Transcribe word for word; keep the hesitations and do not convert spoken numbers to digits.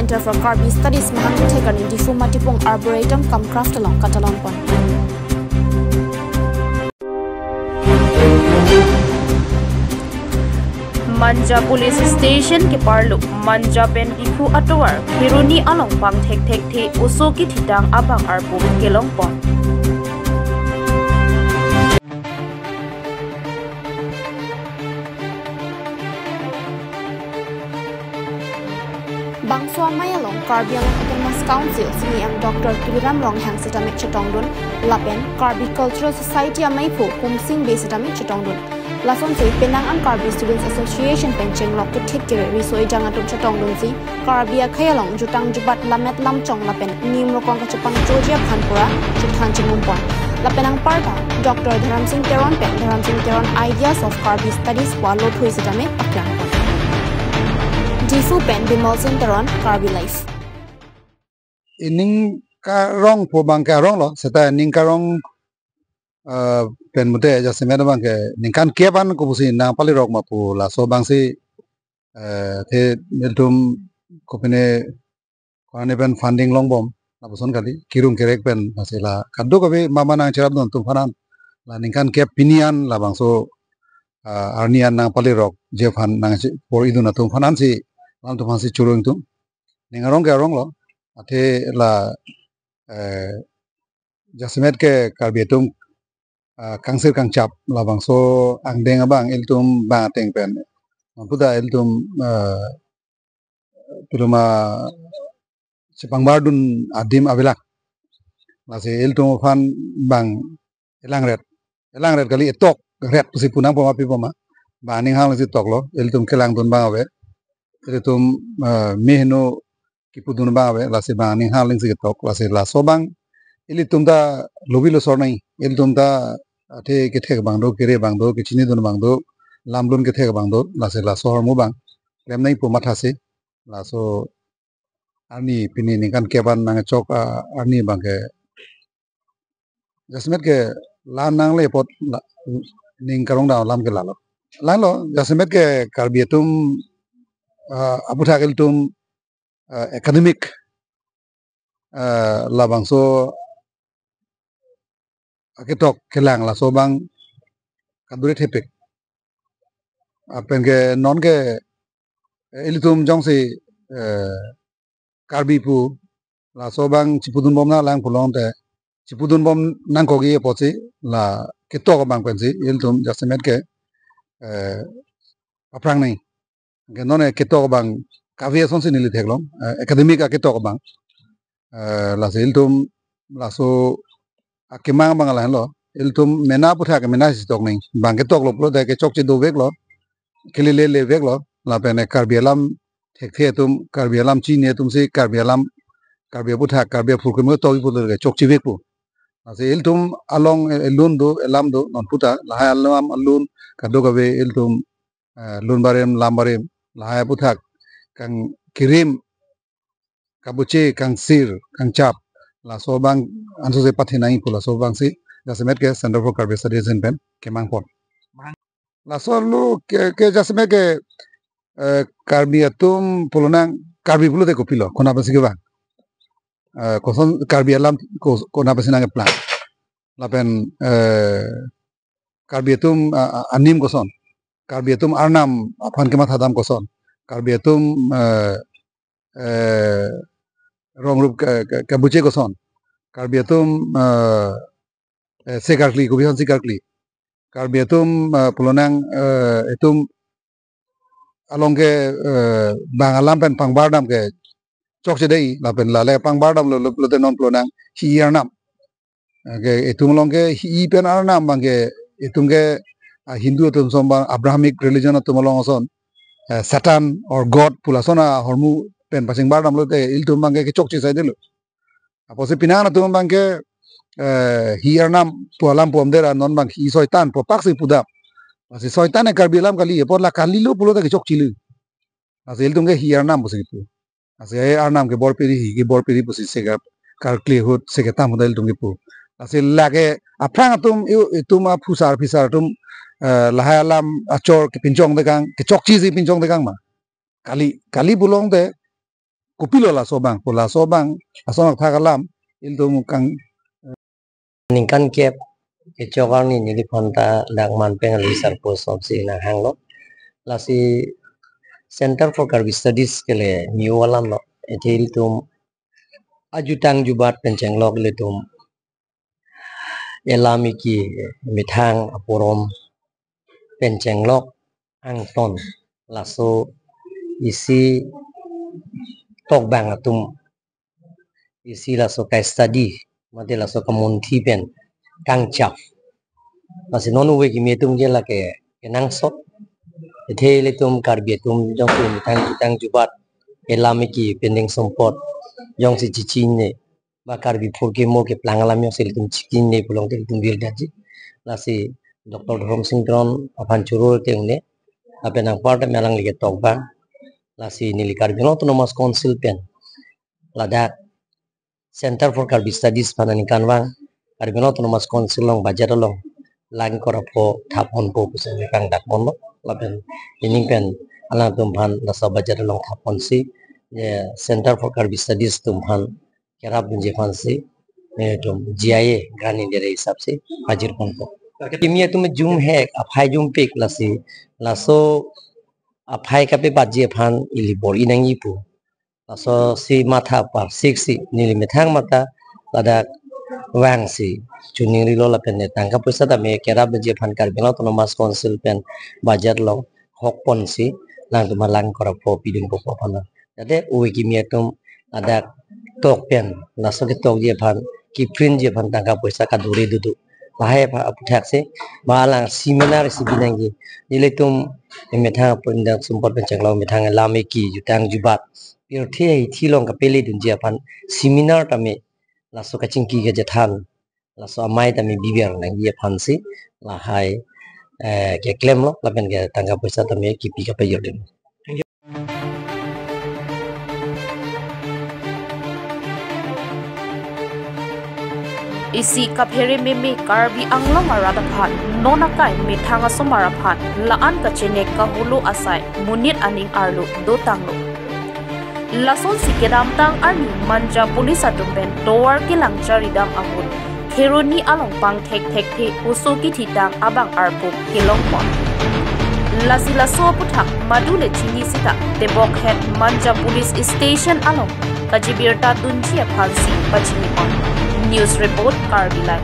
Center for Karbi Studies mahang kethek arni Diphu Matipung Arboretum cum Craft along katalon pon. Manja Police Station keparlo Manja pen Diphu atovar Kheroni along pangthek thekthe oso kethitang abang arpu kelong pon. Bangso amei along Karbi Anglong Autonomous Council C E M Doctor Tuliram Ronghang setame chetongdun, lapen Karbi Cultural Society ameiphu Kumsing Bey setame chetongdun. Lasonsi penang an Karbi Students Association pen chenglok kethek kere riso ejang atum chetongdunsi Karbi akhei along jutang jubat lammet lamchong lapen nim rokong kachepangchoji aphan pura chethan chingum pon. Lapen anparta Doctor Dharamsing Teron pen Dharamsing Teron Ideas of Karbi Studies pu alothui setame paklang pon. Diphu pen Bimal Sing Teron, Karbi Live. Ining karong pu abang ke arong lo, seta ining karong, eh, pen mute jasemet abang ke ningkan kep an kopusi nangpalirok ma pu laso abangsi, eh, the ilitum kopine konane pen funding longbom lapuson kali, kirung kerek pen lasi la kadokave mama nangcherapdun atum aphan an la ningkan kep pini an labangso, ah, arni an nangpalirokji aphan nangchepor-idun atum aphan ansi, alanglitum aphansi choro-ingtung. Ning arong ke arong lo, athe la, eh, jasemet ke Karbi atum, ah, kangsir kangchap labangso angdeng abang ilitum bang ateng pen. Ampuda ilitum, eh, piloma chepangbardun adim avelang. Lasi ilitum aphan bang elangret. Elangret kali, etok ret pusi pu nangpo ma pi po ma. Bang aning hang lasi toklo, ilitum kelangdun bang ave. Ilitum, eh, me heno kipudun bang ave, lasi bang aning hang lingsi ketok, lasi laso abang ilitum ta lobi losor nai, ilitum ta athe kethek abang do, kere abang do, kechinidun abang do, lamlun kethek abang do, lasi laso ahormu abang klem nai pu mathasi, laso arni pini ningkan kep an nangchok, ah, arni abang ke jasemet ke la nangle apot la, ning karong dam alam ke lalo. Lalo, jasemet ke Karbi atum, ah, aputhak ilitum, ah, academic, ah, labangso aketok kelang laso abang kadure thepik. Ah, pen ke non ke, eh, ilitum jongsi, eh, Karbi pu laso abang chipudunbom nanglang pulote, chipudunbom nangkokji apotsi la ketok abang pensi ilitum jasemet ke, eh, aphrang nai. Ke non ketok abang kave asonsi neli theklong, eh, academic aketok abang. Eh, lasi ilitum laso akemang abang lahenlo. Ilitum mena aputhak mena si tok nai. Bang ketoklo pulote kechokche doveklo, kelele leveklo. Lapen Karbi alam thekthe atum, Karbi alam chini atumsi Karbi alam, Karbi aputhak, Karbi aphurkimo tokji pulote kechokchevekpo. Lasi ilitum along, eh, lun do, elam do, non puta lahai alam alun kadokave ilitum, eh, lun barim, lam barim, lahai aputhak kangkirim, kabuche, kangsir, kangchap, laso abang ansose pathenai pu laso abangsi jasemet ke Center for Karbi Studies pen kemang pon. Laso lo ke, ke jasemet ke, eh, Karbi atum pulonang, Karbi pulote kopilo, konat pensi kevang? Eh, koson Karbi alam ko-, konat pensi nangkeplang? Lapen, eh, Karbi atum, ah, ah, anim koson? Karbi atum arnam aphan kematha dam koson? Karbi atum, eh, eh, rongrup ke, ke, kebuche koson? Karbi atum, eh, eh, se karkli, kopi aphansi karkli? Karbi atum, eh, pulonang, eh, itum along ke, eh, bang alam pen pangbar dam ke chokche dei, lapen lale pangbar damlo, lo, lote non pulonang hi-i arnam. Ke itum along ke hi-i pen arnam abang ke itum ke, ah, Hindu atum ason abang Abrahamic religion atum along ason, eh, Satan or God pu lason ahormu pen pachingbar damlote ilitum abang ke kechokche saidelo. Apotsi penang atum abang ke, eh, hi-i arnam pu alam pom dera, non abang hi-i soitan pu apaksi pudam. Lasi soitan ke Karbi alam kali, apot la kalilo pulote kechokchelo. Lasi ilitum ke hi-i arnam pusi kipu. Lasi, eh, arnam kebor piri, hi kebor piri pusi se kar-, karkli ahut, se ketam ahut ilitum kipu. Lasi lake aphrang atum, i-, itum aphusar phisar atum, eh, lahai alam achor kepinchongdekang, kechokchesi pinchongdekang ma? Kali, kali pulote kopilo laso abang, ko laso abang, laso nangthak alam, ilitum kang ningkan kep kechok arni neliphanta dak Manpeng ali sarpo somsi nanghanglo. Lasi Center for Karbi Studies ke le new alam lo. Athe ilitum ajutang jubat pen chenglok ilitum elam iki methang aporom pen chenglok angton laso isi tokbang atum isi laso ka-study mate laso kamunthi pen kangchap. Lasi non ove kimi atum ke lake kenangsot. Athe ilitum Karbi atum jongsi methang jutang jubat elam iki pending sumpot jongsi chichinine ba Karbi phurkimo keplang alam jongsi ilitum chichinine pulote ilitum birdamji. Lasi Doctor Dhorom Sing Teron aphan choro te un'e, lapen anparta me alangli ketokbang. Lasi neli Karbi Anglong Autonomous Council pen ladak Center for Karbi Studies aphan aningkanvang Karbi Anglong Autonomous Council along budget along lang kora pho thap ponpo pusi kangdak ponlo. Lapen pining pen alangtum aphan laso budget along thap ponsi, ye, Center for Karbi Studies atum aphan kerapdunji aphansi, eh, atum G I A grant india re hisap si pajir ponpo. Kimi atum jum hek, aphai jumpik lasi, laso aphai kapepatji aphan ili bor-i nangji pu. Laso si matha parsik si neli methang mata ladak vangsi chuningrilo lapen ne tangka poisa tame kerapdunji aphan Karbi Anglong Autonomous Council pen budget along hok ponsi alangtum lang kora pho pidunpo pu aphan. Tangte ove kimi atum ladak tok pen laso ketokji aphan, keprintji aphan tangka poisa kadure dodo. Lahai aphan aputhaksi ba alang seminar si binangji. Ilitum methang apo indang sumpot pen chenglok methang elam iki jutang jubat pirthe hithi along kapeledunji aphan seminar tame laso kachingki kachethan laso amei tame biber nangji aphansi lahai, eh, keklemlo lapen ke tangka poisa tame kipi kapejordun. Isi kaphere meme Karbi Anglong arat aphan, non akai methang asomar aphan la-an kachenek kahulo asai monit aning arlo dotanglo. Lasonsi kedamtang arni Manja Police atum pen tovar kelang jaridam ahut Kheroni along pangthek thekthe oso kithitang abang arpum kelongpon. Lasi laso aputhak madu le chini sita tebokhet Manja Police Station along kachibirta dunji aphansi pachinipon. News Report, Karbi Live.